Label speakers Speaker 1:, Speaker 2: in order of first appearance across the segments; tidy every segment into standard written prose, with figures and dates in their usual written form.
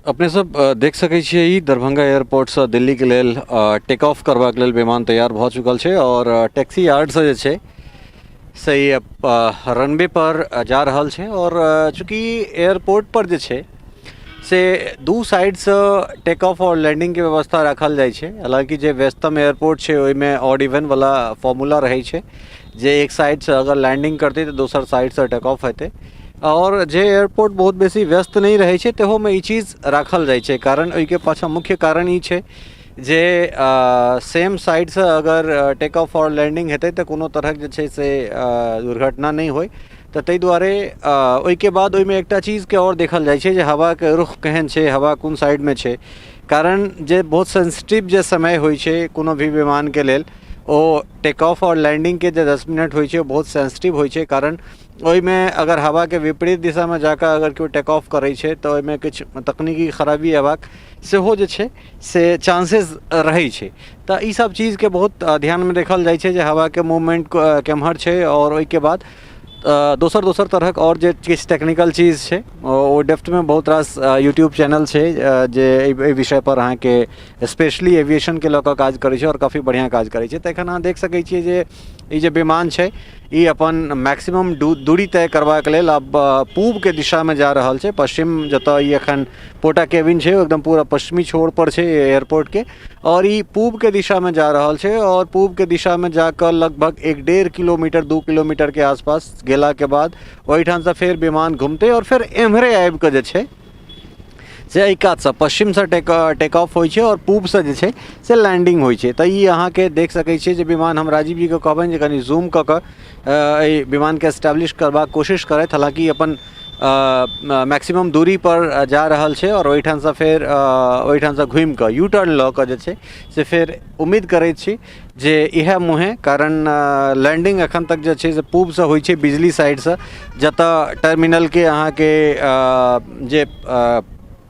Speaker 1: अपने सब देख सकै छियै ई दरभंगा एयरपोर्टसँ दिल्लीके लेल टेक ऑफ करबाक लेल विमान तैयार भऽ चुकल छै आओर टैक्सी यार्डसँ जे छै से ई रनवे पर जा रहल छै आओर चूँकि एयरपोर्ट पर जे छै से दू साइडसँ टेक ऑफ आओर लैंडिंगके व्यवस्था राखल जाइ छै। हालाँकि जे व्यस्तम एयरपोर्ट छै ओहिमे ऑड इवन वला फॉर्मूला रहै छै जे एक साइडसँ अगर लैंडिंग करतै तऽ दोसर साइडसँ टेक ऑफ हेतै आओर जे एयरपोर्ट बहुत बेसी व्यस्त नहि रहै छै तहूमे ई चीज राखल जाइ छै, कारण ओहिके पाछाँ मुख्य कारण ई छै जे सेम साइडसँ अगर टेक ऑफ आओर लैंडिंग हेतै तऽ कोनो तरहक जे छै से दुर्घटना नहि होइ। तऽ ताहि दुआरे ओहिके बाद ओहिमे एकटा चीजके आओर देखल जाइ छै जे हवाके रुख केहन छै, हवा कोन साइडमे छै, कारण जे बहुत सेन्सिटिव जे समय होइ छै कोनो भी विमानके लेल, ओ टेक ऑफ आओर लैंडिंगके जे 10 मिनट होइ छै ओ बहुत सेन्सिटिव होइ छै, कारण ओहिमे अगर हवाके विपरीत दिशामे जाकऽ अगर केओ टेक ऑफ करै छै तऽ ओहिमे किछु तकनीकी खराबी अयबाक सेहो जे छै से चांसेस रहै छै। तऽ ईसब चीजके बहुत ध्यानमे देखल जाइ छै जे हवाके मूवमेन्ट केम्हर छै आओर ओहिके बाद दोसर दोसर तरहक आओर जे किछु टेक्निकल चीज छै ओ डेप्थमे बहुत रास यूट्यूब चैनल छै जे एहि विषयपर अहाँके स्पेशली एविएशनके लऽ कऽ काज करै छै आओर काफी बढ़िआँ काज करै छै। तऽ एखन अहाँ देख सकै छियै जे ई जे विमान छै ई अपन मैक्सिमम दूरी तय करबाक लेल आब पूबके दिशामे जा रहल छै। पश्चिम जतऽ ई एखन पोटा केबिन छै ओ एकदम पूरा पश्चिमी छोरपर छै एयरपोर्टके आओर ई पूबके दिशामे जा रहल छै आओर पूबके दिशामे जाकऽ लगभग 1.5 किलोमीटर 2 किलोमीटरके आसपास गेलाके बाद ओहिठामसँ फेर विमान घुमतै आओर फेर एम्हरे आबिकऽ जे छै से एहि कातसँ पश्चिमसँ टेक टेक ऑफ होइ छै आओर पूबसँ जे छै से लैंडिंग होइ छै। तऽ ई अहाँके देख सकै छियै जे विमान, हम राजीव जीके कहबनि जे कनि जूम कऽ कऽ एहि विमानके एस्टेब्लिश करबाक कोशिश करथि। हालाँकि अपन मैक्सिमम दूरीपर जा रहल छै आओर ओहिठामसँ फेर ओहिठामसँ घुमि कऽ यू टर्न लऽ कऽ जे छै से फेर उम्मीद करै छी जे इएह मुँहे, कारण लैंडिंग एखन तक जे छै से पूबसँ होइ छै बिजली साइडसँ, जतऽ टर्मिनलके अहाँके जे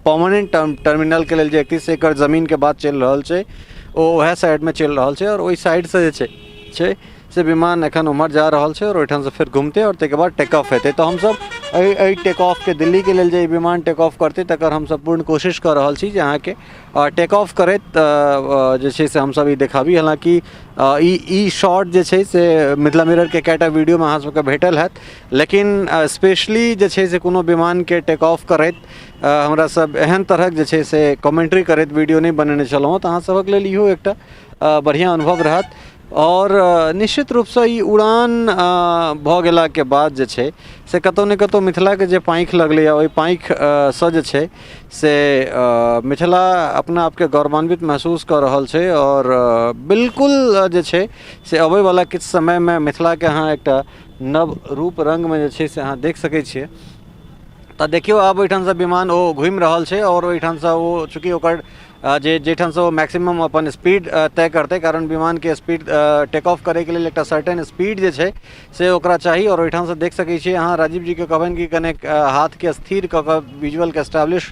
Speaker 1: परमानेंट टर्मिनलके लेल जे 31 एकड़ जमीनके बात चलि रहल छै ओ वएह साइडमे चलि रहल छै आओर ओहि साइडसँ जे छै छै से विमान एखन उम्हर जा रहल छै आओर ओहिठामसँ फेर घुमतै आओर ताहिके बाद टेक ऑफ हेतै। तऽ हमसभ एहि एहि टेक ऑफके दिल्लीके लेल जे ई विमान टेक ऑफ करतै तकर हमसभ पूर्ण कोशिश कऽ रहल छी जे अहाँके टेक ऑफ करैत जे छै से हमसभ ई देखाबी। हालाँकि ई ई शॉट जे छै से मिथिला मिररके कएटा वीडियोमे अहाँ सभके भेटल हैत, लेकिन स्पेशली जे छै से कोनो विमानके टेक ऑफ करैत हमरा सब एहन तरहक जे छै से कमेंट्री करैत वीडियो नहि बनेने छलहुँ, तऽ अहाँ सभक लेल इहो एकटा बढ़िआँ अनुभव रहत। आओर निश्चित रूपसँ ई उड़ान भऽ गेलाके बाद जे छै से कतहु ने कतहु मिथिलाके जे पाँखि लगलैए ओहि पाँखिसँ जे छै से मिथिला अपना आपके गौरवान्वित महसूस कऽ रहल छै आओर बिल्कुल जे छै से अबैवला किछु समयमे मिथिलाके अहाँ एकटा नव रूप रङ्गमे जे छै से अहाँ देख सकै छियै। तऽ देखियौ आब ओहिठामसँ विमान ओ घुमि रहल छै आओर ओहिठामसँ ओ चूँकि ओकर जे जाहिठामसँ ओ मैक्सिमम अपन स्पीड तय करतै, कारण विमानके स्पीड टेक ऑफ करैके लेल एकटा सर्टेन स्पीड जे छै से ओकरा चाही आओर ओहिठामसँ देख सकै छियै अहाँ। राजीव जीके कहबनि कि कनेक हाथके स्थिर कऽ कऽ विजुअलके एस्टेब्लिश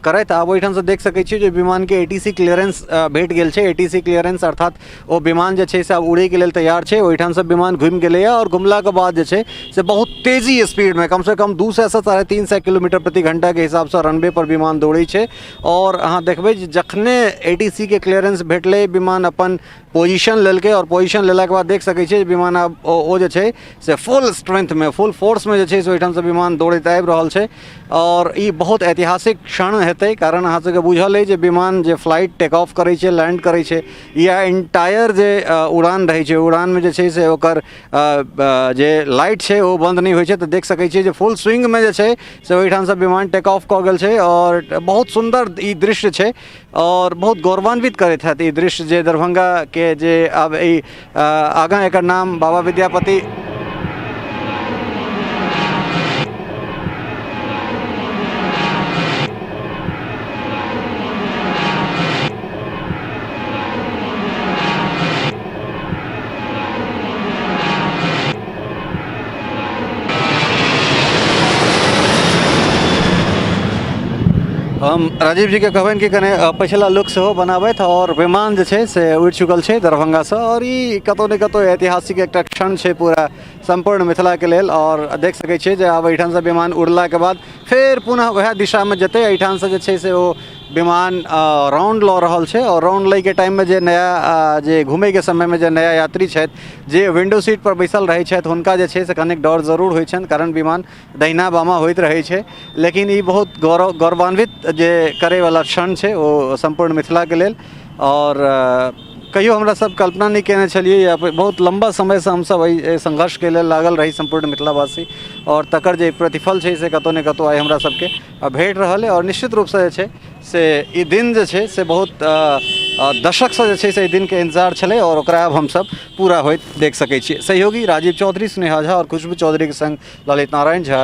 Speaker 1: करथि। आब ओहिठामसँ देख सकै छियै जे विमानके ए टी सी क्लियरेंस भेट गेल छै। ए टी सी क्लियरेंस अर्थात ओ विमान जे छै से आब उड़ैके लेल तैयार छै। ओहिठामसँ विमान घुमि गेलैए आओर घुमलाके बाद जे छै से बहुत तेजी स्पीडमे कमसँ कम 200सँ 350 किलोमीटर प्रति घण्टाके हिसाबसँ रनवेपर विमान दौड़ै छै आओर अहाँ देखबै जे जखने ए टी सी के क्लियरेंस भेटलै विमान अपन पोजिशन लेलकै आओर पोजिशन लेलाके बाद देख सकै छियै जे विमान आब ओ जे छै से फुल स्ट्रेंथमे फुल फोर्समे जे छै से ओहिठामसँ विमान दौड़ैत आबि रहल छै आओर ई बहुत ऐतिहासिक क्षण हेतै, कारण अहाँ सबके बुझल अइ जे विमान जे फ्लाइट टेक ऑफ करै छै लैंड करै छै या इन्टायर जे उड़ान रहै छै उड़ानमे जे छै से ओकर जे लाइट छै ओ बन्द नहि होइ छै। तऽ देख सकै छियै जे फुल स्विंगमे जे छै से ओहिठामसँ विमान टेक ऑफ कऽ गेल छै आओर बहुत सुन्दर ई दृश्य छै आओर बहुत गौरवान्वित करैत हैत ई दृश्य जे दरभंगाके जे आब ई आगाँ एकर नाम बाबा विद्यापति हम राजीव जीके कहबनि कि कने पछिला लुक सेहो बनाबथि। आओर विमान जे छै से उड़ि चुकल छै दरभंगासँ, आओर ई कतहु ने कतहु ऐतिहासिक एकटा क्षण छै पूरा सम्पूर्ण मिथिलाके लेल। आओर देख सकै छियै जे आब एहिठामसँ विमान उड़लाके बाद फेर पुनः वएह दिशामे जेतै। एहिठामसँ जे छै से ओ विमान राउंड लऽ रहल छै, आओर राउंड लैके टाइममे जे नया जे घुमैके समयमे जे नया यात्री छथि, जे विंडो सीटपर बैसल रहै छथि, हुनका जे छै से कनिक डर जरूर होइ छनि, कारण विमान दहिना बामा होइत रहै छै। लेकिन ई बहुत गौरवान्वित जे करैवला क्षण छै ओ सम्पूर्ण मिथिलाके लेल। आओर कहियो हमरा सब कल्पना नहि केने छलियै, या बहुत लम्बा समयसँ हमसब एहि संघर्षके लेल लागल रही सम्पूर्ण मिथिलावासी, आओर तकर जे प्रतिफल छै से कतहु ने कतहु आइ हमरा सबके भेट रहल अइ। आओर निश्चित रूपसँ जे छै से ई दिन जे छै से बहुत दशकसँ जे छै से एहि दिनके इन्तजार छलै, आओर ओकरा आब हमसब पूरा होइत देख सकै छियै। सहयोगी राजीव चौधरी, स्नेहा झा आओर खुशबू चौधरीके सङ्ग ललित नारायण झा,